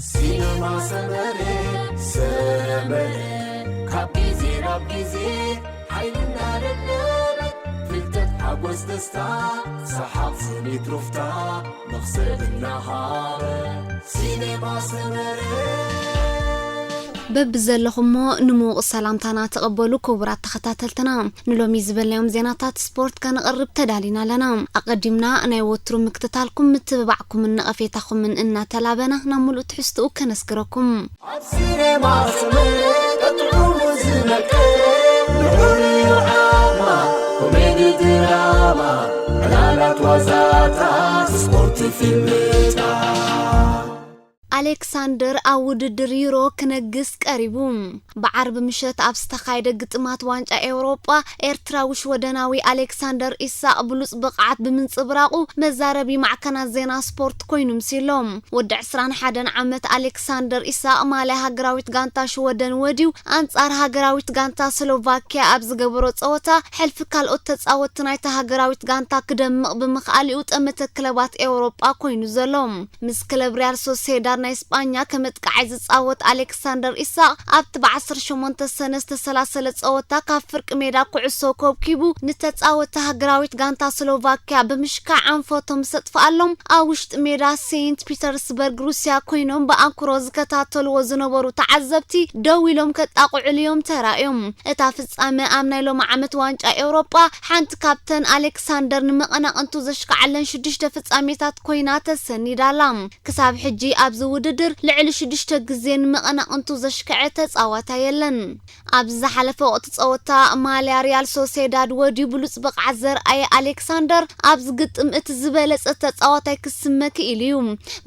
ሲነማ ሰመረ፣ ሰመረ፣ ካብ ግዜ ናብ ግዜ ሓይልና ደደበ፣ ፍልጠት ሓጎስ ደስታ፣ ሰሓቕ ስኒት ሩፍታ፣ መኽሰብ እናሃበ፣ ሲነማ ሰመረ። በብዘለኹሞ ንምዉቕ ሰላምታና ተቐበሉ ክቡራት ተኸታተልትና። ንሎሚ ዝበልናዮም ዜናታት ስፖርት ከነቕርብ ተዳሊና ኣለና። ኣቐዲምና ናይ ወትሩ ምክትታልኩም፣ ምትብባዕኩምን ነቐፌታኹምን እናተላበና ናብ ሙሉእ ትሕዝትኡ ከነስግረኩም። ኣብ ሲኔማ ሰመረ ቀጥዑሙ ዝመቀረ ንዑ ዓማ ኮሜዲ ድራማ ዕላላት ዋዛታት ስፖርት ፊልምታት ኣሌክሳንደር ኣብ ውድድር ዩሮ ክነግስ ቀሪቡ። ብዓርቢ ምሸት ኣብ ዝተኻየደ ግጥማት ዋንጫ ኤውሮጳ፣ ኤርትራዊ ሽወደናዊ ኣሌክሳንደር ኢሳቕ ብሉጽ ብቕዓት ብምንጽብራቑ መዛረቢ ማዕከናት ዜና ስፖርት ኮይኑ ምሲሎም። ወዲ ዕስራን ሓደን ዓመት ኣሌክሳንደር ኢሳቕ ማልያ ሃገራዊት ጋንታ ሽወደን ወድዩ ኣንጻር ሃገራዊት ጋንታ ስሎቫኪያ ኣብ ዝገበሮ ጸወታ፣ ሕልፊ ካልኦት ተጻወትቲ ናይታ ሃገራዊት ጋንታ ክደምቕ ብምኽኣሊኡ ጠመተ ክለባት ኤውሮጳ ኮይኑ ዘሎ። ምስ ክለብ ሪያል ሶሴዳድ ናይ ስጳኛ ከመጥቃዓይ ዝጻወት ኣሌክሳንደር ኢሳቕ ኣብቲ ብ ዓሰርተ ሸሞንተ ሰነ ዝተሰላሰለ ጸወታ ካብ ፍርቂ ሜዳ ኩዕሶ ኮብኪቡ ንተጻወቲ ሃገራዊት ጋንታ ስሎቫኪያ ብምሽካዕ ኣንፈቶም ምስ ኣጥፍኣሎም ኣብ ውሽጢ ሜዳ ሴንት ፒተርስበርግ ሩስያ ኮይኖም ብኣንክሮ ዝከታተልዎ ዝነበሩ ተዓዘብቲ ደው ኢሎም ከጣቕዕሉ እዮም ተራእዮም። እታ ፍጻመ ኣብ ናይ ሎሚ ዓመት ዋንጫ ኤውሮጳ ሓንቲ ካብተን ኣሌክሳንደር ንመቐናቕንቱ ዘሽክዓለን ሽዱሽተ ፍጻሜታት ኮይና ተሰኒዳ ኣላ። ክሳብ ሕጂ ኣብዚ ውድድር ልዕሊ ሽዱሽተ ግዜ ንመቐናቕንቱ ዘሽክዐ ተጻዋታይ የለን። ኣብዚ ዝሓለፈ ወቕቲ ጸወታ ማልያ ሪያል ሶሴዳድ ወድዩ ብሉጽ ብቕዓት ዘርኣየ ኣሌክሳንደር ኣብዚ ግጥም እቲ ዝበለጸ ተጻዋታይ ክስመ ክኢሉ እዩ።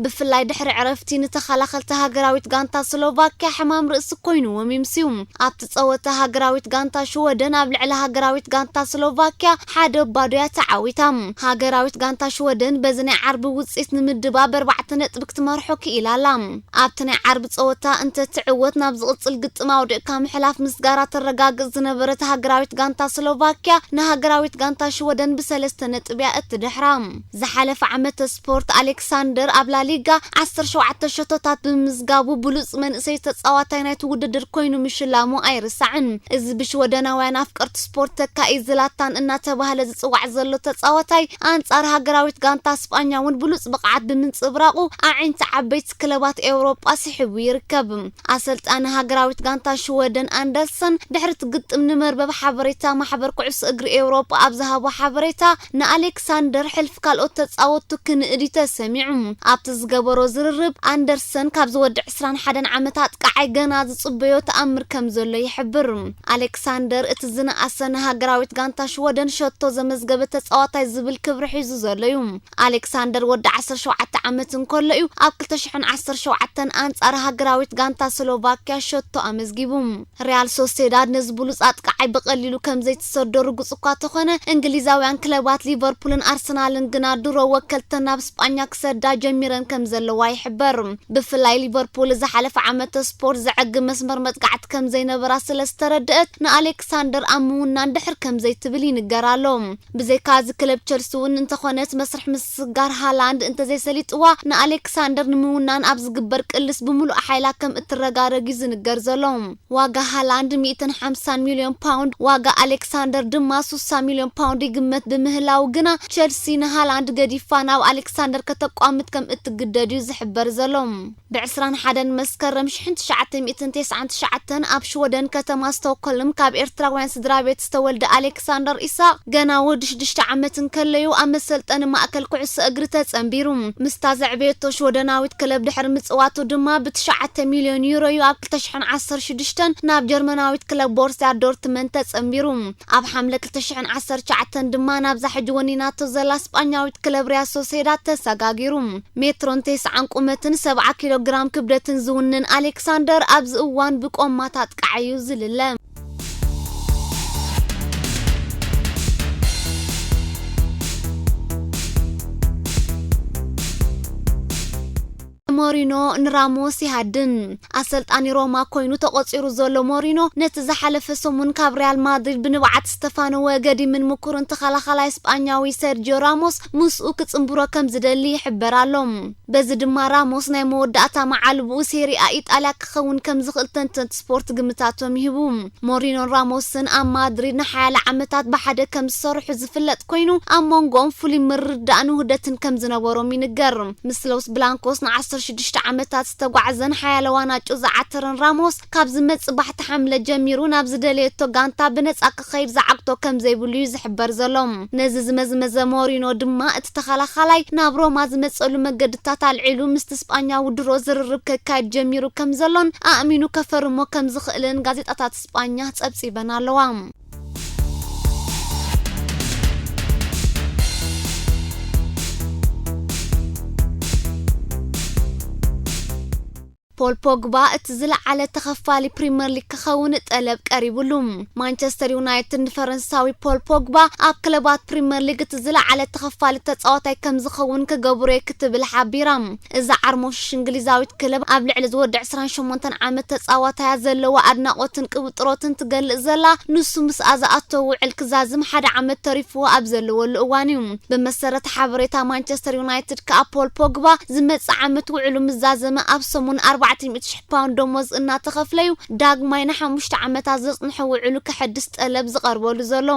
ብፍላይ ድሕሪ ዕረፍቲ ንተኸላኸልቲ ሃገራዊት ጋንታ ስሎቫኪያ ሕማም ርእሲ ኮይንዎም ይምስዩ። ኣብቲ ጸወታ ሃገራዊት ጋንታ ሽወደን ኣብ ልዕሊ ሃገራዊት ጋንታ ስሎቫኪያ ሓደ ባዶ እያ ተዓዊታ። ሃገራዊት ጋንታ ሽወደን በዚ ናይ ዓርቢ ውጽኢት ንምድባብ ኣርባዕተ ነጥቢ ክትመርሖ ክኢላ ኣላ። ኣብቲ ናይ ዓርቢ ጸወታ እንተ ትዕወት ናብ ዝቕጽል ግጥም ኣውዲቕካ ምሕላፍ ምስጋራ ተረጋግጽ ዝነበረት ሃገራዊት ጋንታ ስሎቫኪያ ንሃገራዊት ጋንታ ሽወደን ብሰለስተ ነጥቢ እያ እትድሕራ። ዝሓለፈ ዓመት ስፖርት ኣሌክሳንደር ኣብ ላሊጋ ዓሰርተ ሸውዓተ ሸቶታት ብምምዝጋቡ ብሉጽ መንእሰይ ተጻዋታይ ናይቲ ውድድር ኮይኑ ምሽላሙ ኣይርሳዕን። እዚ ብሽወደናውያን ኣፍቀርቲ ስፖርት ተካኢ ዝላታን እናተባህለ ዝጽዋዕ ዘሎ ተጻዋታይ ኣንጻር ሃገራዊት ጋንታ ስጳኛ እውን ብሉጽ ብቕዓት ብምንጽብራቑ ኣዒንቲ ዓበይቲ ክለባት ኤውሮጳ ስሒቡ ይርከብ። ኣሰልጣኒ ሃገራዊት ጋንታ ሽወደን ኣንደርሰን ድሕሪቲ ግጥም ንመርበብ ሓበሬታ ማሕበር ኩዕሶ እግሪ ኤውሮጳ ኣብ ዝሃቦ ሓበሬታ ንኣሌክሳንደር ሕልፍ ካልኦት ተጻወቱ ክንእድ እዩ ተሰሚዑ። ኣብቲ ዝገበሮ ዝርርብ ኣንደርሰን ካብዚ ወዲ ዕስራን ሓደን ዓመት ኣጥቃዓይ ገና ዝጽበዮ ተኣምር ከም ዘሎ ይሕብር። ኣሌክሳንደር እቲ ዝነኣሰ ንሃገራዊት ጋንታ ሽወደን ሸቶ ዘመዝገበ ተጻዋታይ ዝብል ክብሪ ሒዙ ዘሎ እዩ። ኣሌክሳንደር ወዲ ዓሰርተ ሸውዓተ ዓመት እንከሎ እዩ ኣብ ክልተ ሽሕን ዓሰርተ ሸውዓተን ኣንጻር ሃገራዊት ጋንታ ስሎቫኪያ ሸቶ ኣመዝጊቡ። ሪያል ሶሴዳድ ነዚ ብሉጽ ኣጥቃዓይ ብቐሊሉ ከም ዘይትሰዶ ርጉጽ እኳ ተኾነ፣ እንግሊዛውያን ክለባት ሊቨርፑልን ኣርሰናልን ግና ድሮ ወከልተን ናብ ስጳኛ ክሰዳ ጀሚረን ከም ዘለዋ ይሕበር። ብፍላይ ሊቨርፑል ዝሓለፈ ዓመት ስፖርት ዘዕግብ መስመር መጥቃዕቲ ከም ዘይነበራ ስለ ዝተረድአት ንኣሌክሳንደር ኣብ ምውናን ድሕር ከም ዘይትብል ይንገር ኣሎ። ብዘይካ እዚ ክለብ ቸልሲ እውን እንተኾነት መስርሕ ምስስጋር ሃላንድ እንተዘይሰሊጥዋ ንኣሌክሳንደር ንምውናን ኣብ ዝግበር ቅልስ ብምሉእ ሓይላ ከም እትረጋረግ እዩ ዝንገር ዘሎ። ዋጋ ሃላንድ ሚእትን ሓምሳን ሚልዮን ፓውንድ፣ ዋጋ ኣሌክሳንደር ድማ ስሳ ሚልዮን ፓውንድ ይግመት ብምህላው ግና ቸልሲ ንሃላንድ ገዲፋ ናብ ኣሌክሳንደር ከተቋምት ከም እትግደድ እዩ ዝሕበር ዘሎ። ብ ዕስራን ሓደን መስከረም ሽሕን ትሽዓተ ሚእትን ተስዓን ትሽዓተን ኣብ ሽወደን ከተማ ስቶክሆልም ካብ ኤርትራውያን ስድራ ቤት ዝተወልደ ኣሌክሳንደር ኢሳቕ ገና ወዲ ሽዱሽተ ዓመት እንከለዩ ኣብ መሰልጠኒ ማእከል ኩዕሶ እግሪ ተጸንቢሩ። ምስታ ዘዕበየቶ ሽወደናዊት ክለብ ድሕሪ ምጽዋቱ ድማ ብትሽዓተ ሚልዮን ዩሮ እዩ ኣብ ክልተ ሽሕን ዓሰርተ ሽዱሽተን ናብ ጀርመናዊት ክለብ ቦርስያ ዶርትመንድ ተጸንቢሩ። ኣብ ሓምለ ክልተ ሽሕን ዓሰርተ ትሽዓተን ድማ ናብዛ ሕጂ ወኒናቶ ዘላ ስጳኛዊት ክለብ ሪያል ሶሴዳድ ተሰጋጊሩ። ሜትሮን ተስዓን ቁመትን ሰብዓ ኪሎ ግራም ክብደትን ዝውንን ኣሌክሳንደር ኣብዚ እዋን ብቆማት ኣጥቃዓይ እዩ ዝልለ። ሞሪኖ ንራሞስ ይሃድን። ኣሰልጣኒ ሮማ ኮይኑ ተቖጺሩ ዘሎ ሞሪኖ፣ ነቲ ዝሓለፈ ሰሙን ካብ ሪያል ማድሪድ ብንብዓት ዝተፋነወ ገዲምን ምኩርን ተኸላኻላይ ስጳኛዊ ሰርጂዮ ራሞስ ምስኡ ክጽንብሮ ከም ዝደሊ ይሕበር ኣሎ። በዚ ድማ ራሞስ ናይ መወዳእታ መዓልብኡ ሴሪኣ ኢጣልያ ክኸውን ከም ዝኽእል ተንተንቲ ስፖርት ግምታቶም ይህቡ። ሞሪኖን ራሞስን ኣብ ማድሪድ ንሓያለ ዓመታት ብሓደ ከም ዝሰርሑ ዝፍለጥ ኮይኑ፣ ኣብ መንጎኦም ፍሉይ ምርድዳእን ውህደትን ከም ዝነበሮም ይንገር። ምስ ሎስ ብላንኮስ ንዓሰርተ ሽዱሽተ ዓመታት ዝተጓዕዘን ሓያለ ዋናጩ ዝዓተረን ራሞስ፣ ካብ ዝመጽእ ባሕቲ ሓምለ ጀሚሩ ናብ ዝደለየቶ ጋንታ ብነጻ ክኸይድ ዝዓግቶ ከም ዘይብሉ እዩ ዝሕበር ዘሎ። ነዚ ዝመዝመዘ ሞሪኖ ድማ፣ እቲ ተኸላኻላይ ናብ ሮማ ዝመጸሉ መገድታት ኣልዒሉ ምስቲ ስጳኛዊ ድሮ ዝርርብ ከካይድ ጀሚሩ ከም ዘሎን ኣእሚኑ ከፈርሞ ከም ዝኽእልን ጋዜጣታት ስጳኛ ጸብጺበን ኣለዋ። ፖል ፖግባ እቲ ዝለዓለ ተኸፋሊ ፕሪምየር ሊግ ክኸውን ጠለብ ቀሪቡሉ። ማንቸስተር ዩናይትድ ንፈረንሳዊ ፖል ፖግባ ኣብ ክለባት ፕሪምየር ሊግ እቲ ዝለዓለ ተኸፋሊ ተጻዋታይ ከም ዝኸውን ክገብሮ እየ ክትብል ሓቢራ። እዛ ዓርሞሽሽ እንግሊዛዊት ክለብ ኣብ ልዕሊ ዝወዲ ዕስራን ሸሞንተን ዓመት ተጻዋታያ ዘለዋ ኣድናቖትን ቅብጥሮትን ትገልጽ ዘላ፣ ንሱ ምስኣ ዝኣቶ ውዕል ክዛዝም ሓደ ዓመት ተሪፍዎ ኣብ ዘለወሉ እዋን እዩ። ብመሰረት ሓበሬታ ማንቸስተር ዩናይትድ ከኣ፣ ፖል ፖግባ ዝመጽእ ዓመት ውዕሉ ምዛዘመ ኣብ ሰሙን ኣርባዕተ ሚእቲ ሽሕ ፓውንድ ደሞዝ እናተኸፍለዩ ዳግማይ ንሓሙሽተ ዓመታት ዘጽንሖ ውዕሉ ከሐድስ ጠለብ ዝቐርበሉ ዘሎ።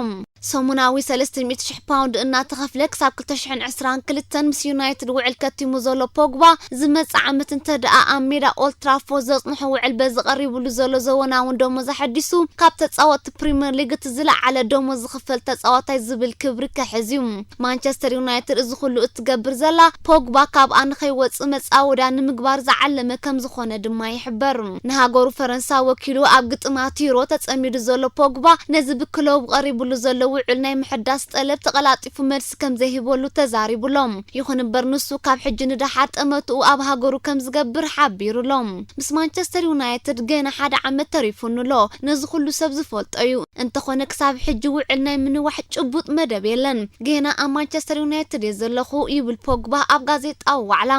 ሰሙናዊ ሰለስተ ሚእቲ ሽሕ ፓውንድ እናተኸፍለ ክሳብ ክልተ ሽሕን ዕስራን ክልተን ምስ ዩናይትድ ውዕል ከቲሙ ዘሎ ፖግባ፣ ዝመጽእ ዓመት እንተ ደኣ ኣብ ሜዳ ኦልድ ትራፎርድ ዘጽንሖ ውዕል በዚ ቀሪቡሉ ዘሎ ዘወናውን ደሞዝ ኣሐዲሱ፣ ካብ ተጻወትቲ ፕሪምየር ሊግ እቲ ዝለዓለ ደሞዝ ዝኽፈል ተጻዋታይ ዝብል ክብሪ ክሕዝ እዩ። ማንቸስተር ዩናይትድ እዚ ኩሉ እትገብር ዘላ፣ ፖግባ ካብኣ ንኸይወጽእ መጻወድያ ንምግባር ዝዓለመ ከም ዝኾነ ድማ ይሕበር። ንሃገሩ ፈረንሳ ወኪሉ ኣብ ግጥማት ዩሮ ተጸሚዱ ዘሎ ፖግባ፣ ነዚ ብክለቡ ቀሪቡሉ ዘሎ ውዕል ናይ ምሕዳስ ጠለብ ተቐላጢፉ መልሲ ከም ዘይህበሉ ተዛሪቡሎም። ይኹን እምበር፣ ንሱ ካብ ሕጂ ንደሓር ጠመትኡ ኣብ ሃገሩ ከም ዝገብር ሓቢሩሎም። ምስ ማንቸስተር ዩናይትድ ገና ሓደ ዓመት ተሪፉኑ ኣሎ። ነዚ ኩሉ ሰብ ዝፈልጦ እዩ። እንተኾነ፣ ክሳብ ሕጂ ውዕል ናይ ምንዋሕ ጭቡጥ መደብ የለን። ገና ኣብ ማንቸስተር ዩናይትድ እየ ዘለኹ፣ ይብል ፖግባ ኣብ ጋዜጣዊ ዋዕላ።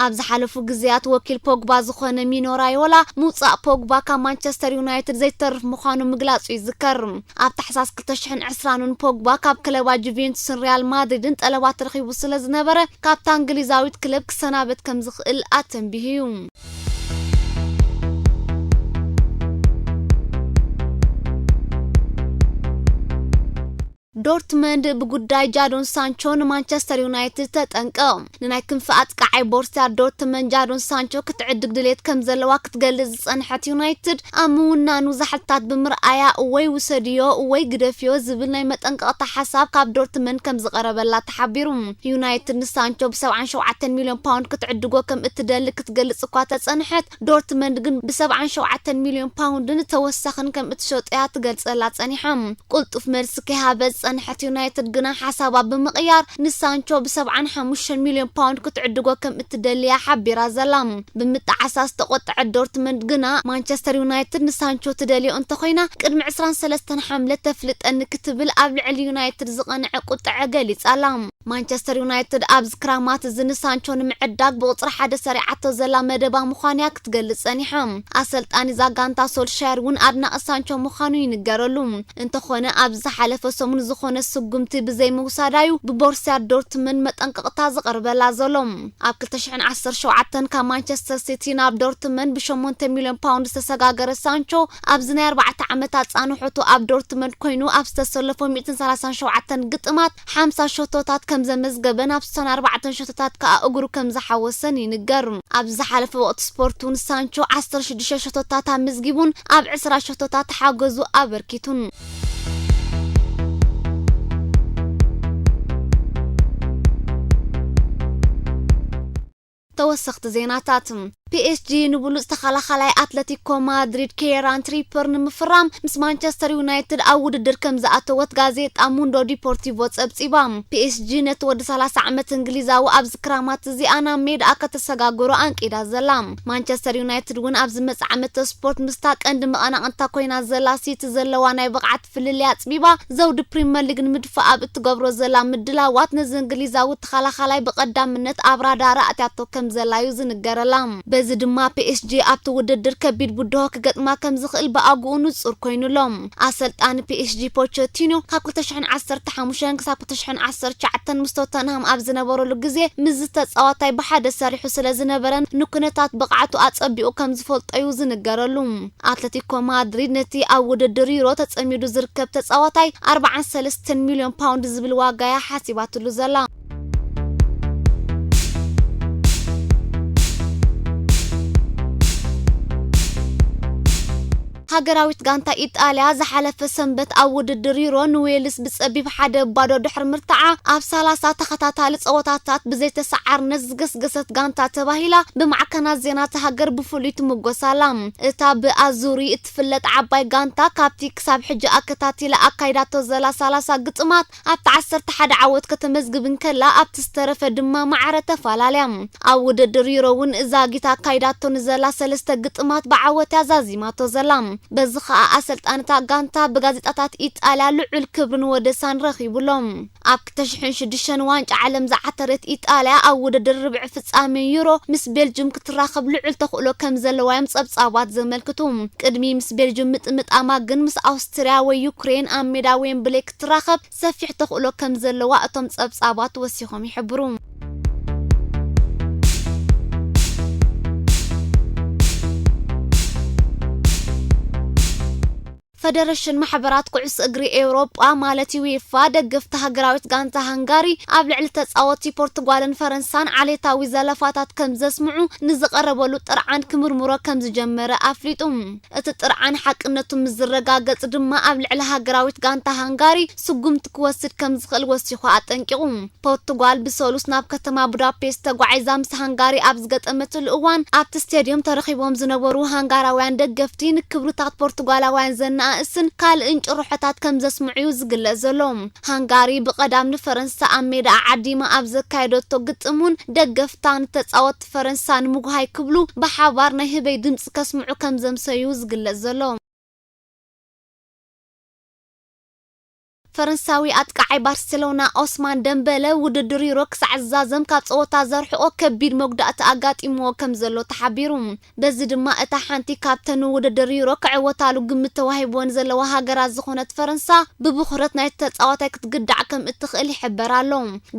ኣብ ዝሓለፉ ግዜያት ወኪል ፖግባ ዝኾነ ሚኖ ራዮላ፣ ምውጻእ ፖግባ ካብ ማንቸስተር ዩናይትድ ዘይተርፍ ምዃኑ ምግላጹ ይዝከር። ኣብ ታሕሳስ ክልተ ሽሕን ዕስራን እውን ፖግባ ካብ ክለባት ጁቬንቱስን ሪያል ማድሪድን ጠለባት ረኺቡ ስለ ዝነበረ፣ ካብታ እንግሊዛዊት ክለብ ክሰናበት ከም ዝኽእል ኣተንቢሁ እዩ። ዶርትመንድ ብጉዳይ ጃዶን ሳንቾ ንማንቸስተር ዩናይትድ ተጠንቀቕ። ንናይ ክንፊ ኣጥቃዓይ ቦርሲያ ዶርትመንድ ጃዶን ሳንቾ ክትዕድግ ድሌት ከም ዘለዋ ክትገልጽ ዝጸንሐት ዩናይትድ፣ ኣብ ምውናኑ ዛሕልታት ብምርኣያ፣ ወይ ውሰድዮ ወይ ግደፍዮ ዝብል ናይ መጠንቀቕታ ሓሳብ ካብ ዶርትመንድ ከም ዝቐረበላ ተሓቢሩ። ዩናይትድ ንሳንቾ ብ ሰብዓን ሸውዓተን ሚልዮን ፓውንድ ክትዕድጎ ከም እትደሊ ክትገልጽ እኳ ተጸንሐት፣ ዶርትመንድ ግን ብ ሰብዓን ሸውዓተን ሚልዮን ፓውንድን ተወሳኽን ከም እትሸጦ እያ ትገልጸላ ጸኒሓ። ቅልጡፍ መልሲ ከይሃበት ዝጸንሐት ዩናይትድ ግና ሓሳባ ብምቕያር፣ ንሳንቾ ብ ሰብዓን ሓሙሽተን ሚልዮን ፓውንድ ክትዕድጎ ከም እትደሊ እያ ሓቢራ ዘላ። ብምጥዓሳ ዝተቖጥዐት ዶርትመንድ ግና፣ ማንቸስተር ዩናይትድ ንሳንቾ ትደልዮ እንተኾይና፣ ቅድሚ ዕስራን ሰለስተን ሓምለ ተፍልጠኒ ክትብል ኣብ ልዕሊ ዩናይትድ ዝቐንዐ ቁጥዐ ገሊጻ ኣላ። ማንቸስተር ዩናይትድ ኣብዚ ክራማት እዚ ንሳንቾ ንምዕዳግ ብቁጽሪ ሓደ ሰሪዓቶ ዘላ መደባ ምዃን እያ ክትገልጽ ጸኒሓ። ኣሰልጣኒ እዛ ጋንታ ሶልሻየር እውን ኣድናቒ ሳንቾ ምዃኑ ይንገረሉ። እንተኾነ፣ ኣብዚ ዝሓለፈ ሰሙን ዝኾነ ስጉምቲ ብዘይምውሳዳዩ ብቦርሲያ ዶርትመንድ መጠንቀቕታ ዝቐርበላ ዘሎ። ኣብ ክልተ ሽሕን ዓሰርተ ሸውዓተን ካብ ማንቸስተር ሲቲ ናብ ዶርትመንድ ብሸሞንተ ሚልዮን ፓውንድ ዝተሰጋገረ ሳንቾ፣ ኣብዚ ናይ ኣርባዕተ ዓመታት ጻንሖቱ ኣብ ዶርትመንድ ኮይኑ ኣብ ዝተሰለፎ ሚእትን ሰላሳን ሸውዓተን ግጥማት ሓምሳ ሸቶታት ከም ዘመዝገበን ኣብ ስሳን ኣርባዕተን ሸቶታት ከኣ እግሩ ከም ዝሓወሰን ይንገር። ኣብ ዝሓለፈ ወቕቲ ስፖርት እውን ሳንቾ ዓሰርተ ሽዱሽተ ሸቶታት ኣመዝጊቡን ኣብ ዕስራ ሸቶታት ሓገዙ ኣበርኪቱን። ተወሰኽቲ ዜናታት። ፒኤስጂ ንብሉጽ ተኸላኻላይ ኣትለቲኮ ማድሪድ ኬራን ትሪፐር ንምፍራም ምስ ማንቸስተር ዩናይትድ ኣብ ውድድር ከም ዝኣተወት ጋዜጣ ሙንዶ ዲፖርቲቮ ጸብጺባ። ፒኤስጂ ነቲ ወዲ ሰላሳ ዓመት እንግሊዛዊ ኣብዚ ክራማት እዚኣ ናብ ሜድኣ ከተሰጋግሮ ኣንቂዳ ዘላ። ማንቸስተር ዩናይትድ እውን ኣብዚ መጻኢ ዓመተ ስፖርት ምስታ ቀንዲ መቐናቕንታ ኮይና ዘላ ሲቲ ዘለዋ ናይ ብቕዓት ፍልልይ ኣጽቢባ ዘውዲ ፕሪመር ሊግ ንምድፋእ ኣብ እትገብሮ ዘላ ምድላዋት ነዚ እንግሊዛዊ ተኸላኻላይ ብቐዳምነት ኣብ ራዳራ ኣትያቶ ከም ዘላ እዩ ዝንገረላ። በዚ ድማ ፒኤስጂ ኣብቲ ውድድር ከቢድ ብድሆ ክገጥማ ከም ዝኽእል ብኣግኡ ንጹር ኮይኑሎ። ኣሰልጣኒ ፒኤስጂ ፖቸቲኖ ካብ ክልተ ሽሕን ዓሰርተ ሓሙሽተን ክሳብ ክልተ ሽሕን ዓሰርተ ትሽዓተን ምስ ቶተንሃም ኣብ ዝነበረሉ ግዜ ምስዚ ተጻዋታይ ብሓደ ሰሪሑ ስለ ዝነበረን ንኩነታት ብቕዓቱ ኣጸቢቑ ከም ዝፈልጦ እዩ ዝንገረሉ። ኣትለቲኮ ማድሪድ ነቲ ኣብ ውድድር ዩሮ ተጸሚዱ ዝርከብ ተጻዋታይ ኣርባዓን ሰለስተን ሚልዮን ፓውንድ ዝብል ዋጋ እያ ሓሲባትሉ ዘላ። ሃገራዊት ጋንታ ኢጣልያ ዝሓለፈ ሰንበት ኣብ ውድድር ዩሮ ንዌልስ ብጸቢብ ሓደ ባዶ ድሕሪ ምርታዓ ኣብ ሰላሳ ተኸታታሊ ጸወታታት ብዘይተሰዓርነት ዝገስገሰት ጋንታ ተባሂላ ብማዕከናት ዜና እታ ሃገር ብፍሉይ ትምጎስ ኣላ። እታ ብኣዙሪ እትፍለጥ ዓባይ ጋንታ ካብቲ ክሳብ ሕጂ ኣከታቲላ ኣካይዳቶ ዘላ ሰላሳ ግጥማት ኣብቲ ዓሰርተ ሓደ ዓወት ከተመዝግብ እንከላ ኣብቲ ዝተረፈ ድማ ማዕረ ተፈላለያ። ኣብ ውድድር ዩሮ እውን እዛ ጊታ ኣካይዳቶ ንዘላ ሰለስተ ግጥማት ብዓወት እያ ዛዚማቶ ዘላ። በዚ ኸኣ ኣሰልጣንታ ጋንታ ብጋዜጣታት ኢጣልያ ልዑል ክብርን ወደሳን ረኺቡሎም። ኣብ ክልተ ሽሕን ሽዱሽተን ዋንጫ ዓለም ዝዓተረት ኢጣልያ ኣብ ውድድር ርብዒ ፍጻሜ ዩሮ ምስ ቤልጅም ክትራኸብ ልዑል ተኽእሎ ከም ዘለዋ እዮም ጸብጻባት ዘመልክቱ። ቅድሚ ምስ ቤልጅም ምጥምጣማ ግን ምስ ኣውስትርያ ወይ ዩክሬን ኣብ ሜዳ ዌምብሌ ክትራኸብ ሰፊሕ ተኽእሎ ከም ዘለዋ እቶም ጸብጻባት ወሲኾም ይሕብሩ። ፈደረሽን ማሕበራት ኩዕሶ እግሪ ኤውሮጳ ማለት ዩኤፋ ደገፍቲ ሃገራዊት ጋንታ ሃንጋሪ ኣብ ልዕሊ ተጻወትቲ ፖርቱጋልን ፈረንሳን ዓሌታዊ ዘለፋታት ከም ዘስምዑ ንዝቐረበሉ ጥርዓን ክምርምሮ ከም ዝጀመረ ኣፍሊጡ። እቲ ጥርዓን ሓቅነቱ ምስ ዝረጋገጽ ድማ ኣብ ልዕሊ ሃገራዊት ጋንታ ሃንጋሪ ስጉምቲ ክወስድ ከም ዝኽእል ወሲኹ ኣጠንቂቑ። ፖርቱጋል ብሰሉስ ናብ ከተማ ቡዳፔስት ተጓዒዛ ምስ ሃንጋሪ ኣብ ዝገጠመትሉ እዋን ኣብቲ ስቴድዮም ተረኺቦም ዝነበሩ ሃንጋራውያን ደገፍቲ ንክብርታት ፖርቱጋላውያን ዘነኣእስን ካልእን ጭርሖታት ከም ዘስምዑ እዩ ዝግለጽ ዘሎ። ሃንጋሪ ብቐዳም ንፈረንሳ ኣብ ሜዳ ዓዲማ ኣብ ዘካየደቶ ግጥም እውን ደገፍታ ንተጻወትቲ ፈረንሳ ንምጉሃይ ክብሉ ብሓባር ናይ ህበይ ድምጺ ከስምዑ ከም ዘምሰዩ ዝግለጽ ዘሎ። ፈረንሳዊ ኣጥቃዓይ ባርሴሎና ኦስማን ደምበለ ውድድር ዩሮ ክሳዕ ዝዛዘም ካብ ጸወታ ዘርሕቆ ከቢድ መጉዳእቲ ኣጋጢምዎ ከም ዘሎ ተሓቢሩ። በዚ ድማ እታ ሓንቲ ካብተን ውድድር ዩሮ ክዕወታሉ ግምት ተዋሂብወን ዘለዋ ሃገራት ዝኾነት ፈረንሳ ብብኹረት ናይቲ ተጻዋታይ ክትግዳዕ ከም እትኽእል ይሕበር ኣሎ።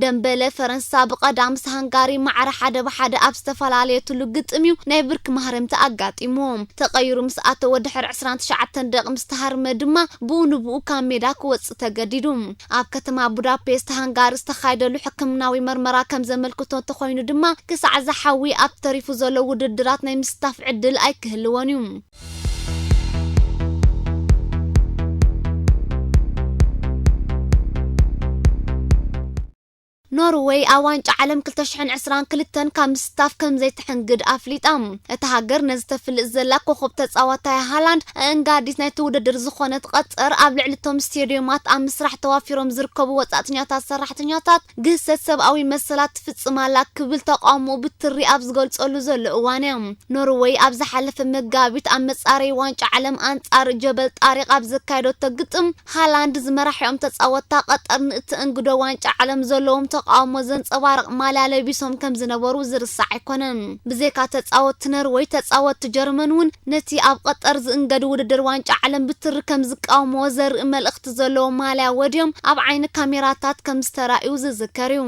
ደምበለ ፈረንሳ ብቐዳም ምስ ሃንጋሪ ማዕረ ሓደ ብሓደ ኣብ ዝተፈላለየትሉ ግጥም እዩ ናይ ብርኪ ማህረምቲ ኣጋጢምዎ። ተቐይሩ ምስ ኣተወ ድሕሪ ዕስራን ትሽዓተን ደቂ ምስ ተሃርመ ድማ ብኡ ንብኡ ካብ ሜዳ ክወጽእ ተገዲዱ። ኣብ ከተማ ቡዳፔስት ሃንጋሪ ዝተኻየደሉ ሕክምናዊ መርመራ ከም ዘመልክቶ እንተኾይኑ ድማ ክሳዕ እዚ ሓዊ ኣብ ተሪፉ ዘሎ ውድድራት ናይ ምስታፍ ዕድል ኣይክህልዎን እዩ። ኖርወይ ኣብ ዋንጫ ዓለም ክልተ ሽሕን ዕስራን ክልተን ካብ ምስታፍ ከም ዘይትሕንግድ ኣፍሊጣ። እታ ሃገር ነዚ ተፍልጥ ዘላ ኮኾብ ተጻዋታይ ሃላንድ ኣእንጋዲት ናይቲ ውድድር ዝኾነት ቐጠር ኣብ ልዕሊ እቶም ስቴድዮማት ኣብ ምስራሕ ተዋፊሮም ዝርከቡ ወጻእተኛታት ሰራሕተኛታት ግህሰት ሰብኣዊ መሰላት ትፍጽም ኣላ ክብል ተቃውሞኡ ብትሪ ኣብ ዝገልጸሉ ዘሎ እዋን እያ። ኖርወይ ኣብ ዝሓለፈ መጋቢት ኣብ መጻረዪ ዋንጫ ዓለም ኣንጻር ጀበል ጣሪቕ ኣብ ዘካየደቶ ግጥም ሃላንድ ዝመራሕኦም ተጻወትታ ቐጠር ንእተእንግዶ ዋንጫ ዓለም ዘለዎም ተቃውሞ ዘንጸባርቕ ማልያ ለቢሶም ከም ዝነበሩ ዝርሳዕ ኣይኮነን። ብዘይካ ተጻወትቲ ኖርወይ ተጻወትቲ ጀርመን እውን ነቲ ኣብ ቐጠር ዝእንገድ ውድድር ዋንጫ ዓለም ብትሪ ከም ዝቃወምዎ ዘርኢ መልእኽቲ ዘለዎ ማልያ ወድዮም ኣብ ዓይኒ ካሜራታት ከም ዝተራእዩ ዝዝከር እዩ።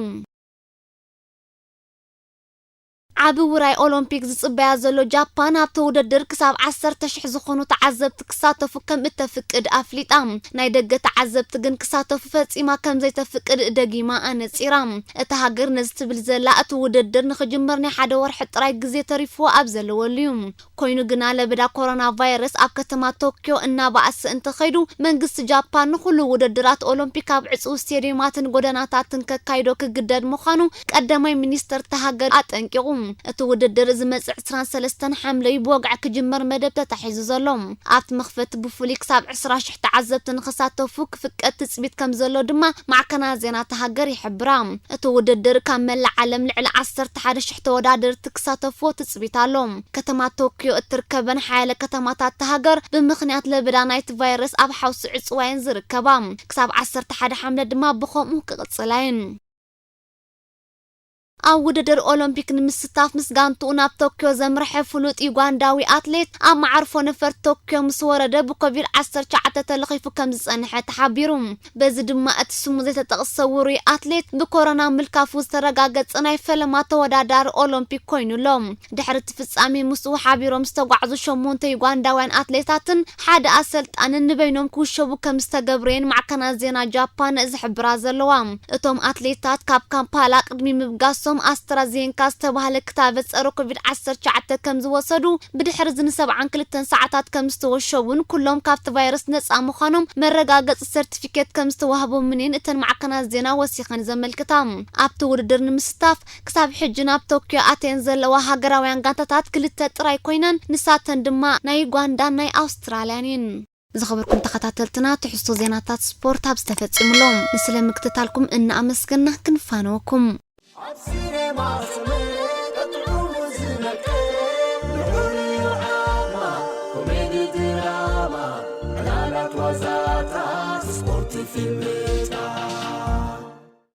ዓቢ ውራይ ኦሎምፒክ ዝጽበያ ዘሎ ጃፓን ኣብቲ ውድድር ክሳብ ዓሰርተ ሽሕ ዝኾኑ ተዓዘብቲ ክሳተፉ ከም እተፍቅድ ኣፍሊጣ። ናይ ደገ ተዓዘብቲ ግን ክሳተፉ ፈጺማ ከም ዘይተፍቅድ ደጊማ ኣነጺራ። እታ ሃገር ነዚ ትብል ዘላ እቲ ውድድር ንኽጅመር ናይ ሓደ ወርሒ ጥራይ ግዜ ተሪፍዎ ኣብ ዘለወሉ እዩ። ኮይኑ ግና ለበዳ ኮሮና ቫይረስ ኣብ ከተማ ቶክዮ እናባኣሰ እንተኸይዱ መንግስቲ ጃፓን ንኹሉ ውድድራት ኦሎምፒክ ኣብ ዕጹው ስቴድዮማትን ጎደናታትን ከካይዶ ክግደድ ምዃኑ ቀዳማይ ሚኒስተር እታ ሃገር ኣጠንቂቑ። እቲ ውድድር ዝመጽእ ዕስራን ሰለስተን ሓምለዩ ብወግዒ ክጅመር መደብ ተታሒዙ ዘሎ። ኣብቲ መኽፈቲ ብፍሉይ ክሳብ ዕስራ ሽሕ ተዓዘብቲ ንኽሳተፉ ክፍቀድ ትጽቢት ከም ዘሎ ድማ ማዕከናት ዜና እታ ሃገር ይሕብራ። እቲ ውድድር ካብ መላእ ዓለም ልዕሊ ዓሰርተ ሓደ ሽሕ ተወዳደርቲ ክሳተፍዎ ትጽቢት ኣሎ። ከተማ ቶክዮ እትርከበን ሓያለ ከተማታት እታ ሃገር ብምኽንያት ለበዳ ናይቲ ቫይረስ ኣብ ሓውሲ ዕጽዋየን ዝርከባ። ክሳብ ዓሰርተ ሓደ ሓምለ ድማ ብኸምኡ ክቕጽላየን። ኣብ ውድድር ኦሎምፒክ ንምስታፍ ምስ ጋንትኡ ናብ ቶክዮ ዘምርሐ ፍሉጥ ዩጋንዳዊ ኣትሌት ኣብ መዓርፎ ነፈርቲ ቶክዮ ምስ ወረደ ብኮቪድ ዓሰርተ ትሽዓተ ተለኺፉ ከም ዝጸንሐ ተሓቢሩ። በዚ ድማ እቲ ስሙ ዘይተጠቕሰ ውሩይ ኣትሌት ብኮሮና ምልካፉ ዝተረጋገጸ ናይ ፈለማ ተወዳዳሪ ኦሎምፒክ ኮይኑ ኣሎ። ድሕሪ እቲ ፍጻሜ ምስኡ ሓቢሮም ዝተጓዕዙ ሸሞንተ ዩጋንዳውያን ኣትሌታትን ሓደ ኣሰልጣንን ንበይኖም ክውሸቡ ከም ዝተገብረየን ማዕከናት ዜና ጃፓን ዝሕብራ ዘለዋ። እቶም ኣትሌታት ካብ ካምፓላ ቅድሚ ምብጋሶም ኣስትራዜንካ ዝተባህለ ክታበት ጸረ ኮቪድ ዓሰርተ ትሽዓተ ከም ዝወሰዱ፣ ብድሕሪ እዚ ንሰብዓን ክልተን ሰዓታት ከም ዝተወሸቡን ኩሎም ካብቲ ቫይረስ ነጻ ምዃኖም መረጋገጺ ሰርቲፊኬት ከም ዝተዋህቦምን እየን እተን ማዕከናት ዜና ወሲኸን ዘመልክታ። ኣብቲ ውድድር ንምስታፍ ክሳብ ሕጂ ናብ ቶክዮ ኣትየን ዘለዋ ሃገራውያን ጋንታታት ክልተ ጥራይ ኮይነን፣ ንሳተን ድማ ናይ ዩጋንዳን ናይ ኣውስትራልያን እየን። ዝኸበርኩም ተኸታተልትና፣ ትሕዝቶ ዜናታት ስፖርት ኣብ ዝተፈጸሙሎም ንስለ ምክትታልኩም እናኣመስገና ክንፋነወኩም። ኣብ ሲኔማ ስምር